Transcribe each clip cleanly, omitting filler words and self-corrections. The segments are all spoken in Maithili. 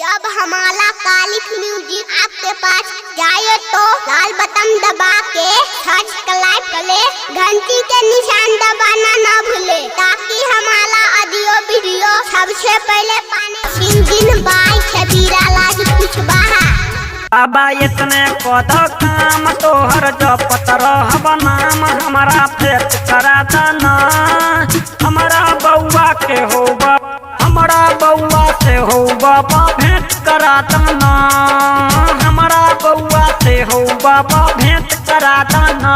जब हमारा कालिक म्यूजिक आपके पास जाए तो लाल बटन दबा के सब्सक्राइब करें, घंटी के निशान दबाना ना भूले ताकि हमारा ऑडियो वीडियो सबसे पहले पाने। सिंगिंग बाय छबीरा लाल कुशवाहा। बाबा इतने कद काम तोहर जपत रहब नाम, हमारा भेंट करा दना। हमारा बउआ के हो हमारा बउआ से हो बाबा भेंट करा दना। हमारा बउआ से हो बाबा भेंट करा दना।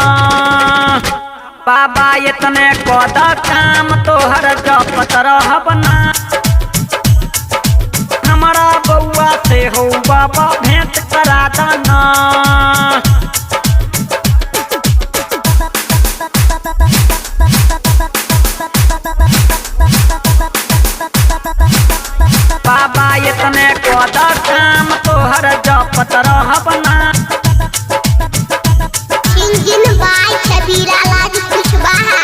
बाबा इतने कद काम तोहर जपत रहब नाम, हमारा बउआ से हो बाबा भेंट करा दना। बाबा इतने कद काम तोहर जपत रहब ना। सिंगिंग बाय छबीरा लाल कुशवाहा।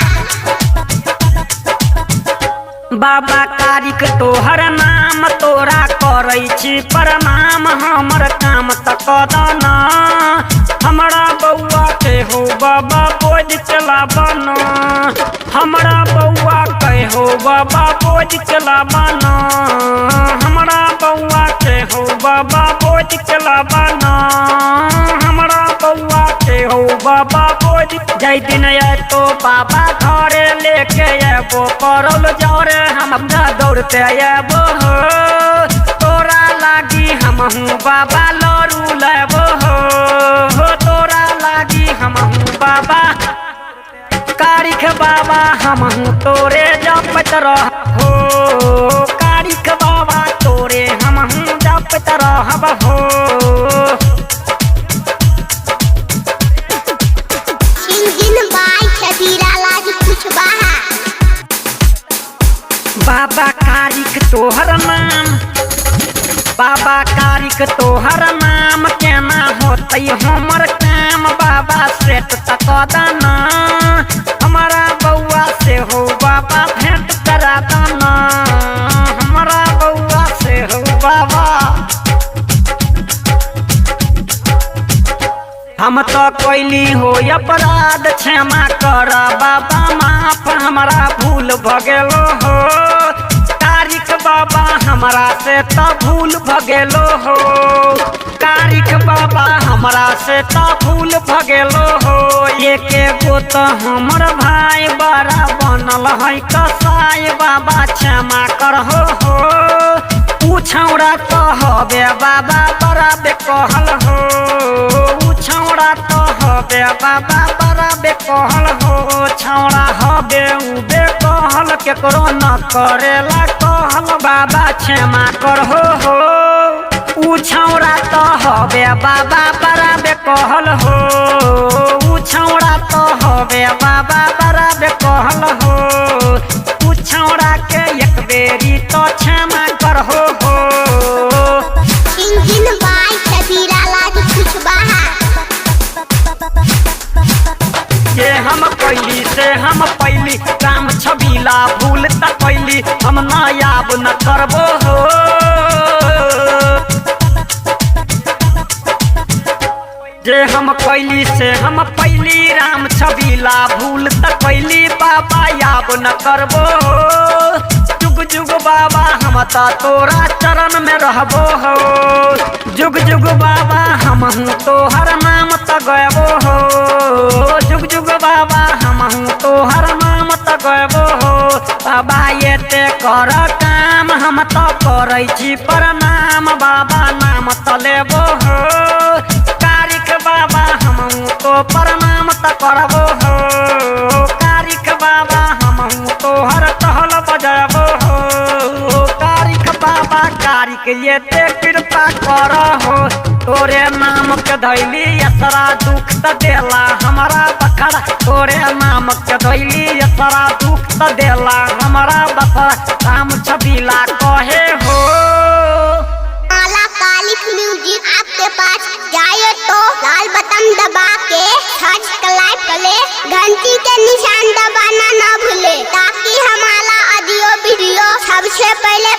बाबा कारिक तोहर नाम तोरा करै छी प्रणाम, हमर काम त कदना। हमरा बउआ के हो बाबा बोझ चलाबना। हमरा बउआ के हो बाबा बोझ चलाबना। हमरा बउआ के हो बाबा बोझ चलाबना। हमरा बउआ के हो बाबा बोझ। जै दिन तो बाबा घरे लेके अबो करल जरे, हम दौड़ते अबो हो। तोरा लागी हमहू बाबा लरू लेबो हो। तोरा लागी हमहू बाबा कारिख बाबा हमहू तोरे जपत रह हो। कारिख बाबा तोरे हमहू जपत रहब हो। सिंगिंग बाय छबीरा लाल कुशवाहा। बाबा कारिक तोहर नाम, बाबा कारिक तोहर नाम केना होतै हमर काम। बाबा सेट तक दना, हमारा बउआ से हो बाबा भेंट करा दना। हमारा बउआ से हो बाबा। हम तो कैली हो अपराध क्षमा कर बाबा माफ, हमारा भूल भ गेलो हो। कारिक बाबा हमरा से त भूल भ गेलो हो। कारिक बाबा हमरा से त भूल भ गेलो हो। एके गो त हमर भाई बड़ा बनल है कसाई, बाबा क्षमा करहो हो। उ छौड़ा त हबे बाबा बड़ा बेकहल हो। उ छौड़ा त हबे बाबा बड़ा बेकहल हो। छौड़ा हबे उ बेकहल केकरो न करेला कहल, बाबा क्षमा करहो हो। उ छौड़ा त हबे बाबा बड़ा बेकहल हो। उ छौड़ा त हबे बाबा बड़ा बेकहल हो। उ छौड़ा के एक बेरी तो क्षमा करहो हो। सिंगिंग बाय छबीरा लाल कुशवाहा। ये हम कैली से हम पैली काम छबीला भूल त कैली, हम ना आब न करबो हो। जे हम कैली से हम पैली राम छबीला भूल त कैली, बाबा आब न करबो हो। जुग जुग बाबा हम त तोरा चरण में रहबो हो। जुग जुग बाबा हमहू तोहर नाम त गयबो हो। जुग जुग बाबा हमहू तोहर नाम त गयबो हो। बाबा एते कर काम हम त करै छी प्रणाम, बाबा नाम त लेबो हो। कारिक बाबा हमहू तो प्रणाम त करबो हो। कारिक बाबा हमहू तोहर टहल बजबो हो। कारिक बाबा कारिक एते कृपा कर हो। तोरे नाम के धैली असरा दुख त देला हमारा बखरा। तोरे नाम के धैली असरा दुख त देला हमारा बखरा। राम छबीला कहे हो। माला कालिक म्यूजिक आपके पास जाए तो लाल बटन दबा के सब्सक्राइब करें, घंटी के निशान दबाना ना भूले ताकि हमारा ऑडियो वीडियो सबसे पहले